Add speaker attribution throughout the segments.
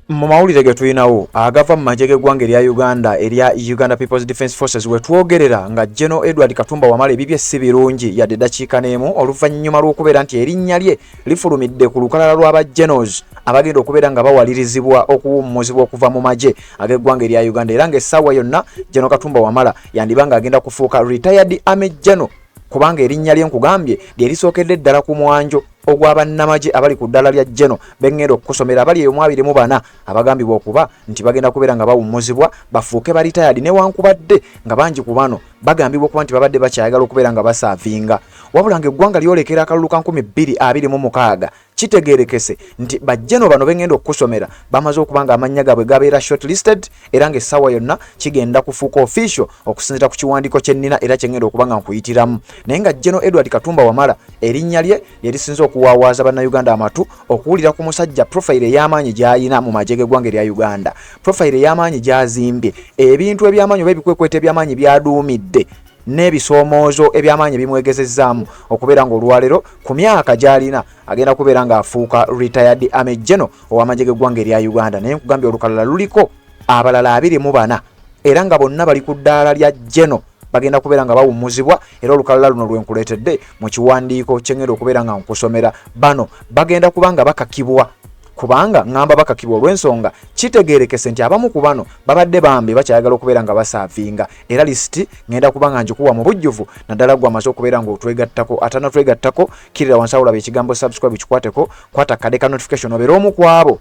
Speaker 1: Mu mawulire ge tulinawo agava mu magye g'eggwanga erya Uganda erya Uganda People's Defence Forces, wetwogerera nga General Edward Katumba Wamala ebibye si birungi yadde eddakiika n'emu, oluvannyuma lw'okubeera nti erinnya lye lifulumidde ku lukalala lw'aba generals abagenda okubeera nga bawalirizibwa okuwummuzibwa okuva mu magye ag'eggwanga erya Uganda, era ng'essaawa yonna General Katumba Wamala yandiba ng'agenda kufuuka retired army general, kubanga erinnya lye nkugambye lye lisookedde ddala ku mwanjo ogw'abannamagye abali ku ddala lya general bengenda okukusomera, abali eyo mu 24 abagambibwa okuba nti bagenda kubeera nga bawummuzibwa bafuuke ba retired, newankubadde nga bangi ku bano bagambibwa okuba nti babadde bakyayagala okubeera nga baservinga. Wabula ng'eggwanga lyolekera akalulu ka 2026, kitegeerekese nti ba general bano bengenda okukusomera bamaze okuba nga amannya gaabwe gabeera shortlisted, era ng'essaawa yonna kigenda kufuuka official okusinziira ku kiwandiiko kye nnina era kyengenda okuba nga nkuyitiramu. Naye nga General Edward Katumba Wamala erinnya lye lyerisinze okuwaawaaza Bannayuganda amatu okuwulira ku musajja, profile ey'amaanyi gy'ayina mu magye g'eggwanga erya Uganda, profile ey'amaanyi gy'azimbye, ebintu eby'amaanyi oba ebikwekweto eby'amaanyi by'aduumidde n'ebisoomoozo eby'amaanyi ebimwegezezzaamu okubeera ng'olwaleero ku myaka gy'alina agenda kubeera ng'afuuka retired army general ow'amagye g'eggwanga erya Uganda. Naye nkugambye olukalala luliko abalala 24, era nga bonna bali ku ddaala lya general, bagenda kubeera nga bawummuzibwa. Era olukalala luno lwenkuleetedde mu kiwandiiko kyengenda okubeera nga nkusomera, bano bagenda kuba nga bakakibwa, kubanga ŋŋamba bakakibwa olw'ensonga kitegeerekese nti abamu ku bano babadde bambi bakyayagala okubeera nga baservinga. Era lisiti ŋŋenda kuba nga njikuwa mu bujjuvu, naddala gwe amaze okubeera ng'otwegattako. Atanatwegattako, kkirira wansi awolaba ekigambo "subscribe", kikwateko, kwata akade ka notification, obeere omu ku abo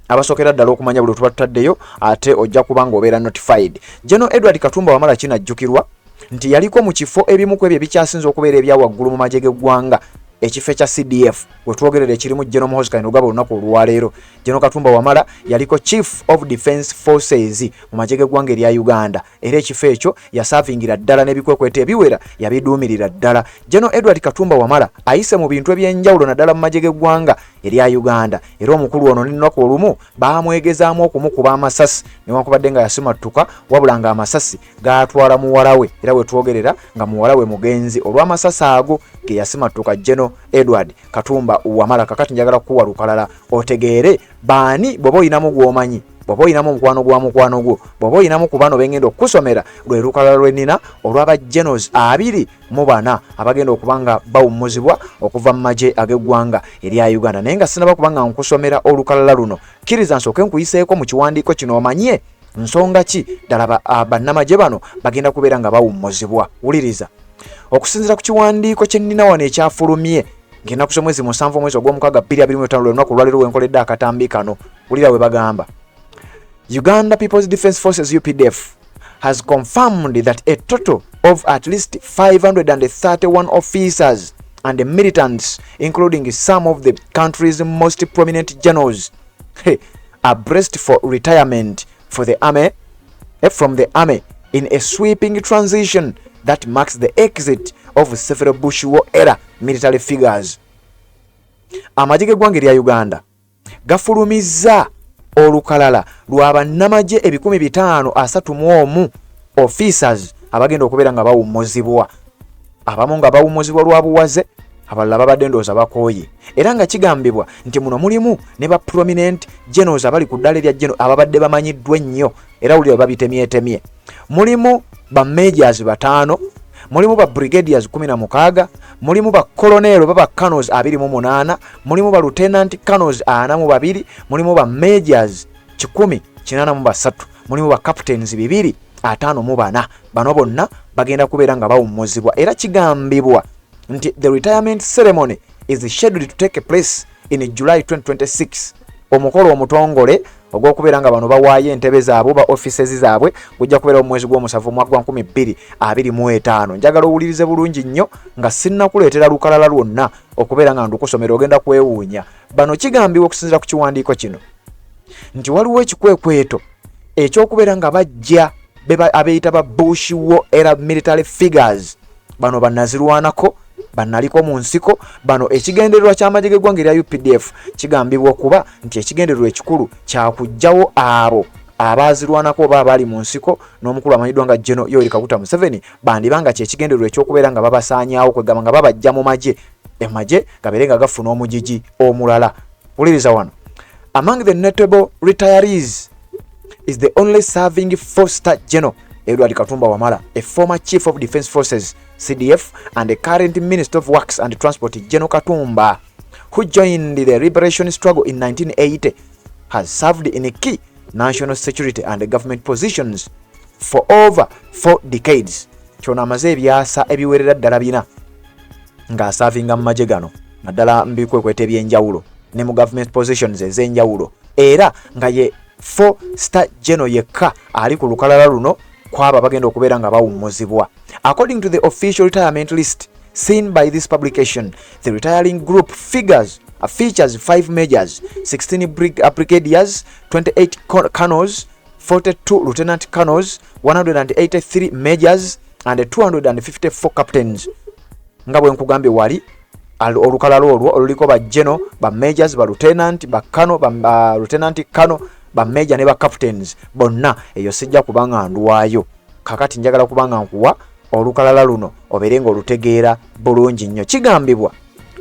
Speaker 1: abasookera ddala okumanya buli tuba tutaddeyo, ate ojja kuba ng'obeera notified. General Edward Katumba Wamala kinajjukirwa nti yaliko mu kifo ebimu ku ebyo ebikyasinze okubeera ebya waggulu mu magye g'eggwanga, ekifo ekya CDF wetwogerera ekirimu General Muhoozi Kainerugaba olunaku olwaleero. General Katumba Wamala yaliko Chief of Defence Forces mu magye g'eggwanga erya Uganda, era ekifo ekyo yaservingira ddala n'ebikwekweto ebiwera yabiduumirira ddala. General Edward Katumba Wamala ayise mu bintu ebyenjawulo, naddala mu magye g'eggwanga erya Uganda, era omukulu ono n'ennaku olumu baamwegezaamu okumukuba amasasi, newankubadde nga yasimattuka, wabula nga amasasi gaatwala muwala we, era wetwogerera nga muwala we mugenzi olw'amasasi ago ge yasimattuka General Edward Katumba Wamala. Kakati njagala kukuwa lukalala otegeere baani. Bw'oba oyinamu gw'omanyi, bw'oba oyinamu omukwano gwa mukwano gwo, bw'oba oyinamu ku bano bengenda okukusomera, lwe lukalala lwe nnina olw'aba generals 24 abagenda okuba nga bawummuzibwa okuva mu magye ag'eggwanga erya Uganda. Naye nga sinaba kuba nga nkusomera olukalala luno, kkiriza nsooke nkuyiseeko mu kiwandiiko kino omanye nsonga ki ddala bannamagye bano bagenda kubeera nga bawummuzibwa. Wuliriza, okusinziira ku kiwandiiko kye nnina wano ekyafulumye ng'ennaku z'omwezi 7 omwezi ogw'omukaaga 2025, lwe lunaku olwaleero wenkoledde akatambi kano, wulira we bagamba: "Uganda People's Defence Forces, UPDF, has confirmed that a total of at least 531 officers and militants, including some of the country's most prominent generals, hey, are braced for retirement for the army, from the army in a sweeping transition that marks the exit of several Bush War era military figures." Amagye g'eggwanga erya Uganda gafulumizza olukalala lwa bannamagye 531 officers abagenda okubeera nga bawummuzibwa, abamu nga bawummuzibwa lwa buwaze, abalala babadde ndowooza bakooye, era nga kigambibwa nti muno mulimu ne ba prominent generals abali ku ddala erya general ababadde bamanyiddwa ennyo. Era wulira babitemyetemye: mulimu ba majors bataano, mulimu ba brigadiers 16, mulimu ba colonel oba ba colonels 28, mulimu ba lieutenant colonels 42, mulimu ba majors 183, mulimu ba captains 254. Bano bonna bagenda kubeera nga bawummuzibwa, era kigambibwa nti the retirement ceremony is scheduled to take place in July 2026. Omukolo omutongole ogw'okubeera nga bano bawaayo entebe zaabwe oba offices zaabwe gujja kubeera mu mwezi gw'omusanvu omwaka gwa 2025. Njagala owulirize bulungi nnyo nga sinnakuleetera lukalala lwonna okubeera nga ndukusomera, ogenda kwewuunya. Bano kigambibwa okusinziira ku kiwandiiko kino nti waliwo ekikwekweto ekyokubeera nga bajja abeeyita ba Bush War era military figures. Bano bannazirwanako, bannaliko mu nsiko. Bano ekigendererwa ky'amagye g'eggwanga erya UPDF kigambibwa okuba nti ekigendererwa ekikulu kyakuggyawo abo abaazirwanako oba abaali mu nsiko n'omukulu amanyiddwa nga General Yoweri Kaguta Museveni. Bandibanga kyekigendererwa ekyokubeera nga babasaanyaawo, kwegamba nga babajja mu magye, amagye gabeere nga gafuna omugigi omulala. Wuliriza wano: Among the notable retirees is the only serving four-star general, Edward Katumba Wamala, a former Chief of Defense Forces, CDF, and the current Minister of Works and Transport. General Katumba, who joined the liberation struggle in 1980, has served in key national security and government positions for over 4 decades. Kyono amaze ebyasa ebiwerera ddala 4 ng'aservinga mu magye gano, naddala mu bikwekweta ebyenjawulo ne mu government positions ez'enjawulo, era nga ye 4 star general yekka ali ku lukalala luno kwabo abagenda okubeera nga bawummuzibwa. According to the official retirement list seen by this publication, the retiring group figures features 5 majors, 16 brigadiers, 28 colonels, 42 lieutenant colonels, 183 majors and 254 captains. Nga bwe nkugambye wali, olukalala olwo oluliko ba general, ba majors, ba lieutenant, ba colonel, ba lieutenant colonel, ba major ne ba captains bonna. Eyo sijja kuba nga ndwayo. Kakati njagala kuba nga nkuwa olukalala luno obeere nga olutegeera bulungi nnyo. Kigambibwa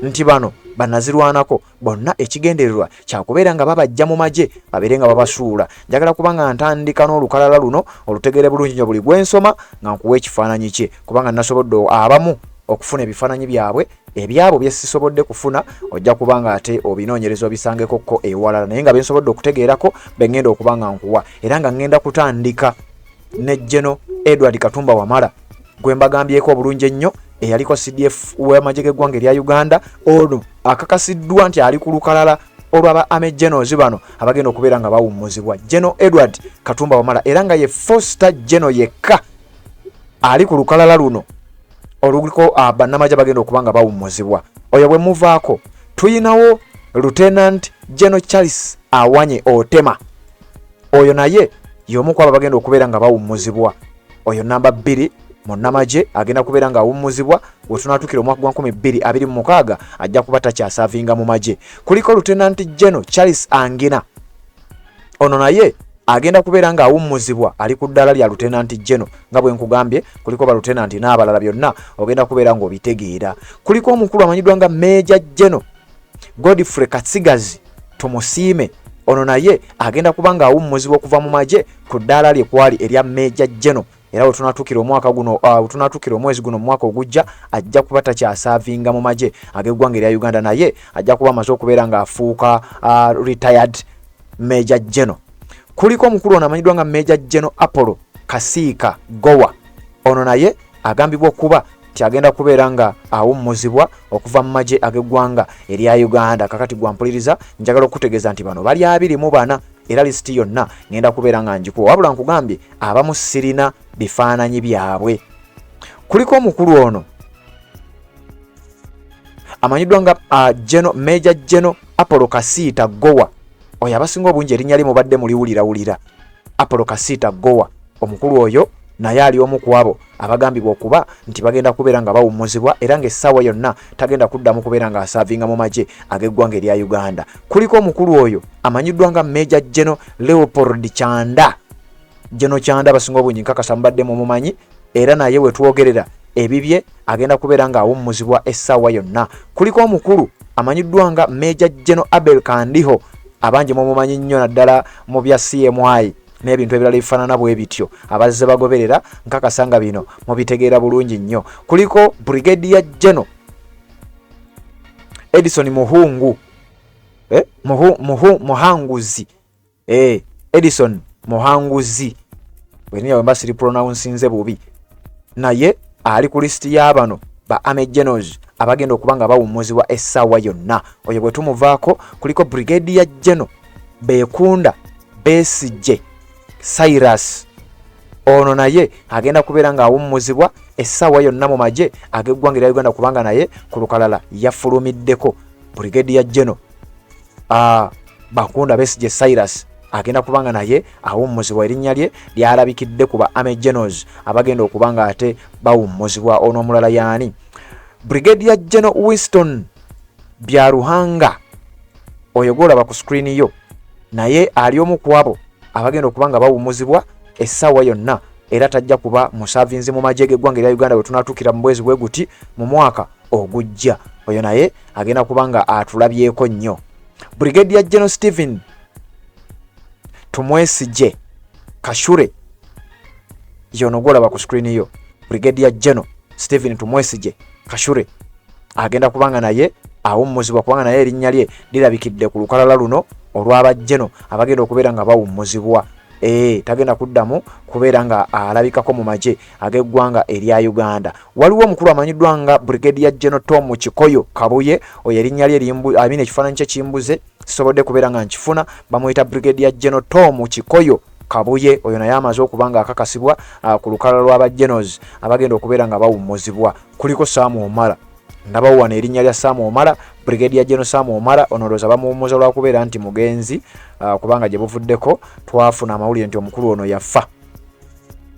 Speaker 1: nti bano bannazirwanako bonna ekigendererwa kyakubeera nga babajja mu magye, babeere nga babasuula. Njagala kuba nga ntandika n'olukalala luno olutegeere bulungi nnyo, buli gwensoma nga nkuwa ekifaananyi kye, kubanga nasobodde abamu okufuna ebifaananyi byabwe. Ebyabo bye sisobodde kufuna, ojja kuba nga ate obinoonyereza obisangekokko ewalala, naye nga bensobodde okutegeerako bengenda okuba nga nkuwa. Era nga ngenda kutandika ne General Edward Katumba Wamala, gwe mbagambyeko obulungi ennyo, eyaliko CDF w'amagye g'eggwanga erya Uganda. Ono akakasiddwa nti ali ku lukalala olw'aba army generals bano abagenda okubeera nga bawummuzibwa. General Edward Katumba Wamala, era nga ye four-star general yekka ali ku lukalala luno oluliko bannamagye bagenda okuba nga bawummuzibwa. Oyo bwe muvaako, tuyinawo Lieutenant General Charles Awanye Otema. Oyo naye y'omu ku abo bagenda okubeera nga bawummuzibwa. Oyo namba 2 munnamagye agenda kubeera nga awummuzibwa. We tunaatuukira omwaka gwa 2026, ajja kuba takyaservinga mu magye. Kuliko Lieutenant General Charles Angina. Ono naye agenda kubeera nga awummuzibwa, ali ku ddaala lya lieutenant general. Nga bwe nkugambye, kuliko ba lieutenant n'abalala, byonna ogenda kubeera ng'obitegeera. Kuliko omukulu amanyiddwa nga Major General Godfrey Katsigazi Tumusiime. Ono naye agenda kuba nga awummuzibwa okuva mu magye ku ddaala lye kwali erya Major General, era we tunatuukira omwaka guno, tunatuukira omwezi guno mu mwaka ogujja, ajja kuba takyaservinga mu magye ag'eggwanga erya Uganda. Naye ajja kuba amaze okubeera ng'afuuka retired Major General. Kuliko omukulu ono amanyiddwa nga Major General Apollo Kasiika Gowa. Ono naye agambibwa okuba nti agenda kubeera nga awummuzibwa okuva mu magye ag'eggwanga erya Uganda. Kakati gwampuliriza, njagala okutegeeza nti bano bali 24, era lisiti yonna ngenda kubeera nga njikuwa, wabula nkugambye abamu sirina bifaananyi byabwe. Kuliko omukulu ono amanyiddwa nga Major General Apollo Kasiita Gowa. Oyo abasinga obungi erinnya lye mubadde muliwulirawulira, Apollo Kasiita Gowa. Omukulu oyo naye ali omu ku abo abagambibwa okuba nti bagenda kubeera nga bawummuzibwa, era ng'essaawa yonna tagenda kuddamu kubeera ng'aservinga mu magye ag'eggwanga erya Uganda. Kuliko omukulu oyo amanyiddwa nga Major General Leopold Kyanda. General Kyanda abasinga obungi nkakasa mubadde mumumanyi, era naye wetwogerera ebibye agenda kubeera ng'awummuzibwa essaawa yonna. Kuliko omukulu amanyiddwa nga Major General Abel Kandiho. Abangi mumumanyi nnyo, naddala mu bya CMI n'ebintu ebirala ebifaanana bwe bityo. Abazze bagoberera, nkakasa nga bino mubitegeera bulungi nnyo. Kuliko Brigadier General Edison Muhungu, eh? Muhanguzi, Edison Muhanguzi, bweniya wemba siri pronouncinze bubi, naye ali ku lisiti y'abano ba army generals abagenda okuba nga bawummuzibwa essaawa yonna. Oyo bwe tumuvaako, kuliko Brigadier General Bekunda Besigye Cyrus. Ono naye agenda kubeera ng'awummuzibwa essaawa yonna mu magye ag'eggwanga erya Uganda, kubanga naye ku lukalala yafulumiddeko. Brigadier General Bakunda Besigye Cyrus agenda kuba nga naye awummuzibwa, erinnya lye lyalabikidde ku ba army generals abagenda okuba nga ate bawummuzibwa. Ono omulala yaani? Brigadier General Winston Byaruhanga. Oyo gwolaba ku screen yo naye ali omu ku abo abagenda okuba nga bawummuzibwa essaawa yonna, era tajja kuba muservinzi mu magye g'eggwanga erya Uganda bwe tunaatuukira mu bwezi bwe guti mu mwaka ogujja. Oyo naye agenda kuba nga atulabyeko nnyo. Brigadier General Stephen Tumwesigye Kashure, yono gwolaba ku screen yo, Brigadier General Stephen Tumwesigye Kashure, agenda kubanga naye awummuzibwa, kubanga naye erinnya lye lirabikidde ku lukalala luno olw'aba general abagenda okubeera nga bawummuzibwa. Tagenda kuddamu kubeera nga alabikako mu magye ag'eggwanga erya Uganda. Waliwo omukulu amanyiddwa nga Brigadier General Tom Kikoyo Kabuye. Oyo erinnya lye, I mean, ekifaananyi kye kimbuze, sisobodde kubeera nga nkifuna. Bamuyita Brigadier General Tom Kikoyo Kabuye. Oyo naye amaze okuba nga akakasibwa ku lukalala lw'aba generals abagenda okubeera nga bawummuzibwa. Kuliko Sam Omara, ndabawo wano erinnya lya Sam Omara, Brigadier General Sam Omara. Ono ndowooza bamuwummuza lwakubeera nti mugenzi, kubanga gye buvuddeko twafuna amawulire nti omukulu ono yafa,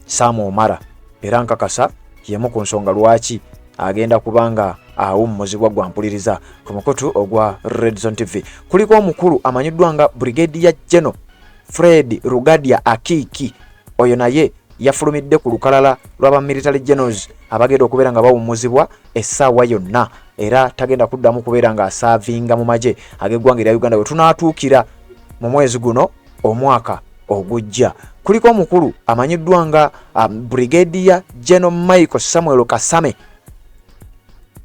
Speaker 1: Sam Omara, era nkakasa yemu ku nsonga lwaki agenda kubanga awummuzibwa. Gwampuliriza ku mukutu ogwa Redzone TV, kuliko omukulu amanyiddwa nga Brigadier General Fred Rugadia Akiki. Oyo naye yafulumidde ku lukalala lw'aba military generals abagenda okubeera nga bawummuzibwa essaawa yonna, era tagenda kuddamu kubeera nga asaavinga mu magye ag'eggwanga erya Uganda we tunaatuukira mu mwezi guno omwaka ogujja. Kuliko omukulu amanyiddwa nga Brigadier General Michael Samuel Kasame.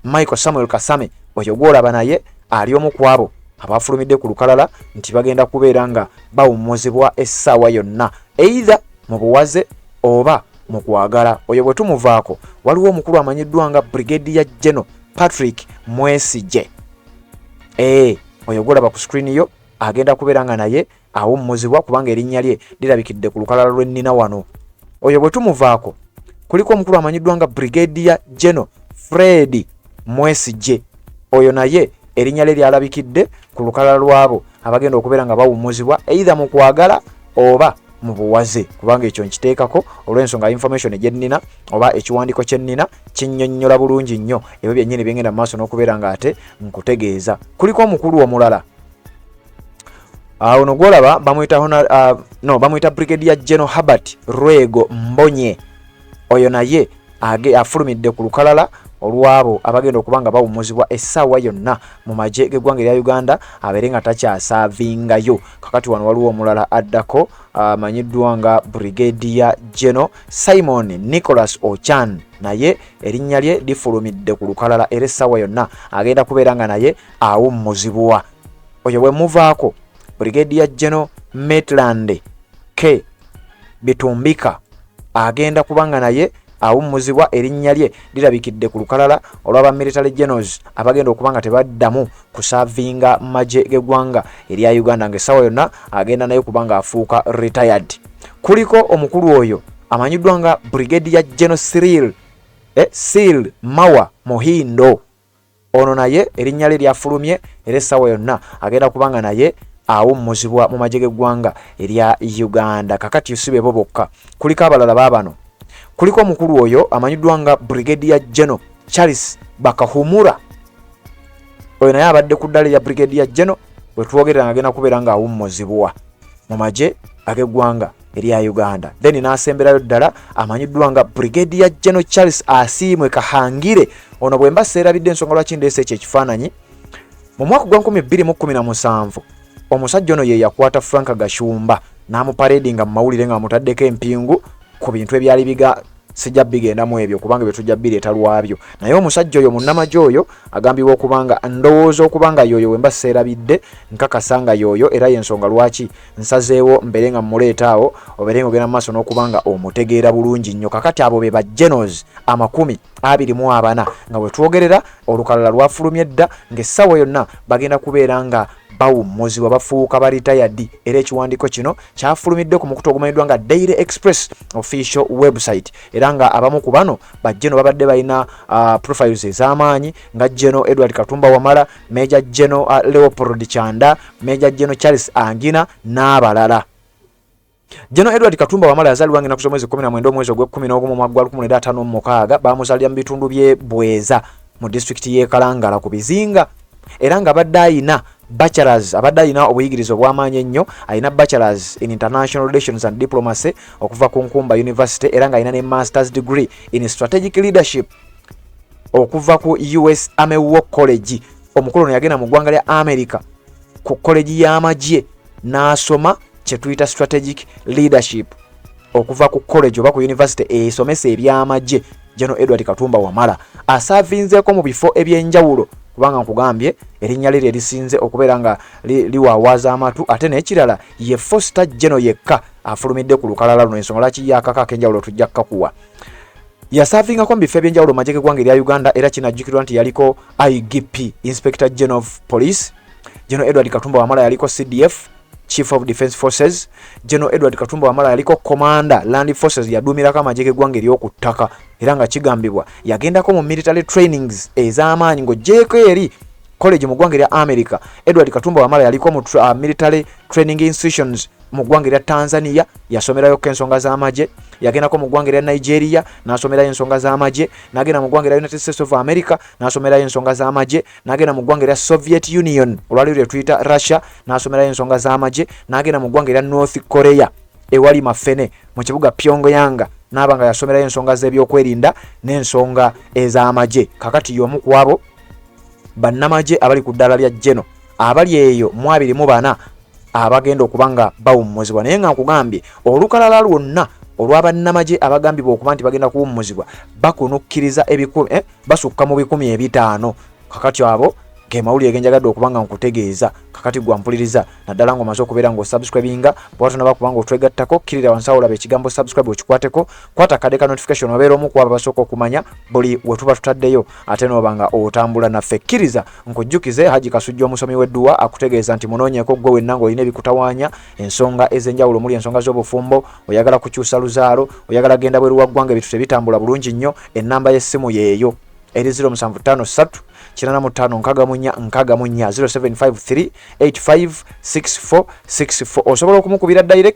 Speaker 1: Michael Samuel Kasame oyo gwolaba naye ali omu ku abo abafulumidde ku lukalala nti bagenda kubeera nga bawummuzibwa essaawa yonna, either mu buwaze oba mu kwagala. Oyo bwe tumuvaako, waliwo omukulu amanyiddwa nga Brigadier General Patrick Mwesigye. Oyo gwolaba ku screen yo agenda kubeera nga naye awummuzibwa, kubanga erinnya lye lirabikidde ku lukalala lw'ennina wano. Oyo bwe tumuvaako, kuliko omukulu amanyiddwa nga Brigadier General Fred Mwesigye. Oyo naye erinnya lye lyalabikidde ku lukalala lwabo abagenda okubeera nga bawummuzibwa, either mu kwagala oba mu buwaze, kubanga ekyo nkiteekako olw'ensonga information gyennina oba ekiwandiiko kyennina kinnyonnyola bulungi nnyo ebyo byennyini byengenda mu maaso n'okubeera nga ate nkutegeeza. Kuliko omukulu omulala ono gwolaba, bamuyita no, bamuyita Brigadier General Herbert Rwego Mbonye. Oyo naye afulumidde ku lukalala olwabo abagenda okuba nga bawummuzibwa essaawa yonna mu magye g'eggwanga erya Uganda, abeere nga takyasaavingayo. Kakati wano waliwo omulala addako amanyiddwa nga Brigadier General Simon Nicholas Ochan. Naye erinnya lye lifulumidde ku lukalala, era essaawa yonna agenda kubeera nga naye awummuzibwa. Oyo bwe muvaako, Brigadier General Maitland K Bitumbika agenda kubanga naye awummuzibwa, erinnya lye lirabikidde ku lukalala olw'aba military generals abagenda okuba nga tebaddamu kusaavinga magye g'eggwanga erya Uganda, ng'essaawa yonna agenda naye kuba nga afuuka retired. Kuliko omukulu oyo amanyiddwa nga Brigadier General Cyril Mawa Muhindo. Ono naye erinnya lye lyafulumye, era essaawa yonna agenda kubanga naye awummuzibwa mu magye g'eggwanga erya Uganda. Kakati si bebo bokka, kuliko abalala baabano. Kuliko omukulu oyo amanyiddwa nga Brigadier General Charles Bakahumura. Oyo naye abadde ku ddala erya Brigadier General bwe twogerera nga agenda kubeera nga awummuzibwa mu magye ag'eggwanga erya Uganda. Then n'asemberayo ddala amanyiddwa nga Brigadier General Charles Asiimwe Kahangire. Ono bwe mba seerabidde ensonga lwaki ndeese ekyo ekifaananyi, mu mwaka gwa 2017 omusajja ono ye yakwata Frank Gashumba n'amuparedinga mu mawulire ng'amutaddeko empingu ku bintu ebyali biga. Sijja bigendamu ebyo kubanga bye tujja bireeta lwabyo, naye omusajja oyo munnamagye oyo agambibwa okuba nga, ndowooza okuba nga yoyo wemba seerabidde, nkakasa nga yoyo, era yensonga lwaki nsazeewo mbeere nga muleeta awo obeere nga ogenda mu maaso n'okuba nga omutegeera bulungi nnyo. Kakati abo be ba generals 24 nga bwe twogerera olukalala lwafulumye dda, ng'essaawa yonna bagenda kubeera nga bawummuzibwa, bafuuka ba retired. Era ekiwandiiko kino kyafulumidde ku mukutu ogumanyiddwa nga Daily Express official website, era nga abamu ku bano ba general babadde balina profiles ez'amaanyi nga General Edward Katumba Wamala, Major General Leopold Chanda, Major General Charles Angina n'abalala. General Edward Katumba Wamala yazaalibwa ng'ennaku z'omwezi 19 omwezi ogw'e-11 omwaka gwa 1956. Baamuzaalira mu bitundu by'e Bweza mu disitulikiti y'e Kalangala ku bizinga, era ng'abadde ayina bachelors, abadde alina obuyigirize obw'amaanyi ennyo. Alina bachelors in international relations and diplomacy okuva ku Nkumba University, era ng'alina ne masters degree in strategic leadership okuva ku US Army War College. Omukulu ono yagenda mu ggwanga lya America ku college y'amagye n'asoma. kye tuyita strategic leadership okuva ku college oba ku university esomesa ebyamagye. General Edward Katumba Wamala asaavinzeeko mu bifo ebyenjawulo, kubanga nkugambye erinnya lye lyerisinze okubeera nga liwaawaaza amatu. Ate n'ekirala, ye four-star general yekka afulumidde ku lukalala luno. Ensonga lwaki ye akaka ak'enjawulo tujja kukakuwa. Yasaavingako mu bifo ebyenjawulo mu magye g'eggwanga erya Uganda, era kinajjukirwa nti yaliko IGP, Inspector General of Police. General Edward Katumba Wamala yaliko CDF, Chief of Defence Forces. General Edward Katumba Wamala yaliko Commander Land Forces, yaduumirako amagye g'eggwanga ery'oku ttaka, era nga kigambibwa yagendako mu military trainings ez'amaanyi. Ng'oggyeeko eri college mu ggwanga erya America, Edward Katumba Wamala yaliko mu military training institutions mu ggwanga erya Tanzania, yasomerayoko ensonga z'amagye. Yagendako mu ggwanga erya Nigeria n'asomerayo ensonga z'amagye, n'agenda mu ggwanga erya United States of America n'asomerayo ensonga z'amagye, n'agenda mu ggwanga erya Soviet Union, olwaliro lye tuyita Russia, n'asomerayo ensonga z'amagye, n'agenda mu ggwanga erya North Korea ewali mafene mu kibuga Pyongyang, n'aba nga yasomerayo ensonga z'ebyokwerinda n'ensonga ez'amagye. Kakati y'omu ku abo bannamagye abali ku ddaala lya general abali eyo mu 24 abagenda okuba nga bawummuzibwa. Naye nga nkugambye, olukalala lwonna olw'abannamagye abagambibwa okuba nti bagenda kuwummuzibwa bakunukkiriza ebikumi, basukka mu 500. Kakati abo ge mawulire genjagadde okuba nga nkutegeeza. Kakati gwampuliriza, naddala ng'omaze okubeera ng'osubscribinga, bw'oba tonaba kuba ng'otwegattako, kkirira wansi awo olaba ekigambo "subscribe", okikwateko, kwata akadde ka notification, obeera omu ku abo abasooka okumanya buli we tuba tutaddeyo, ate n'oba nga otambula naffe. Kkiriza nkujjukize, Haji Kasujja omusomi w'edduwa akutegeeza nti munoonyeeko ggwe wenna ng'olina ebikutawaanya, ensonga ez'enjawulo omuli ensonga z'obufumbo, oyagala kukyusa luzaalo, oyagala genda bweru wa ggwanga, ebintu tebitambula bulungi nnyo. Ennamba y'essimu yeeyo eri 0753 85 64 64, 0753 85 64 64. Osobola okumukubira direct.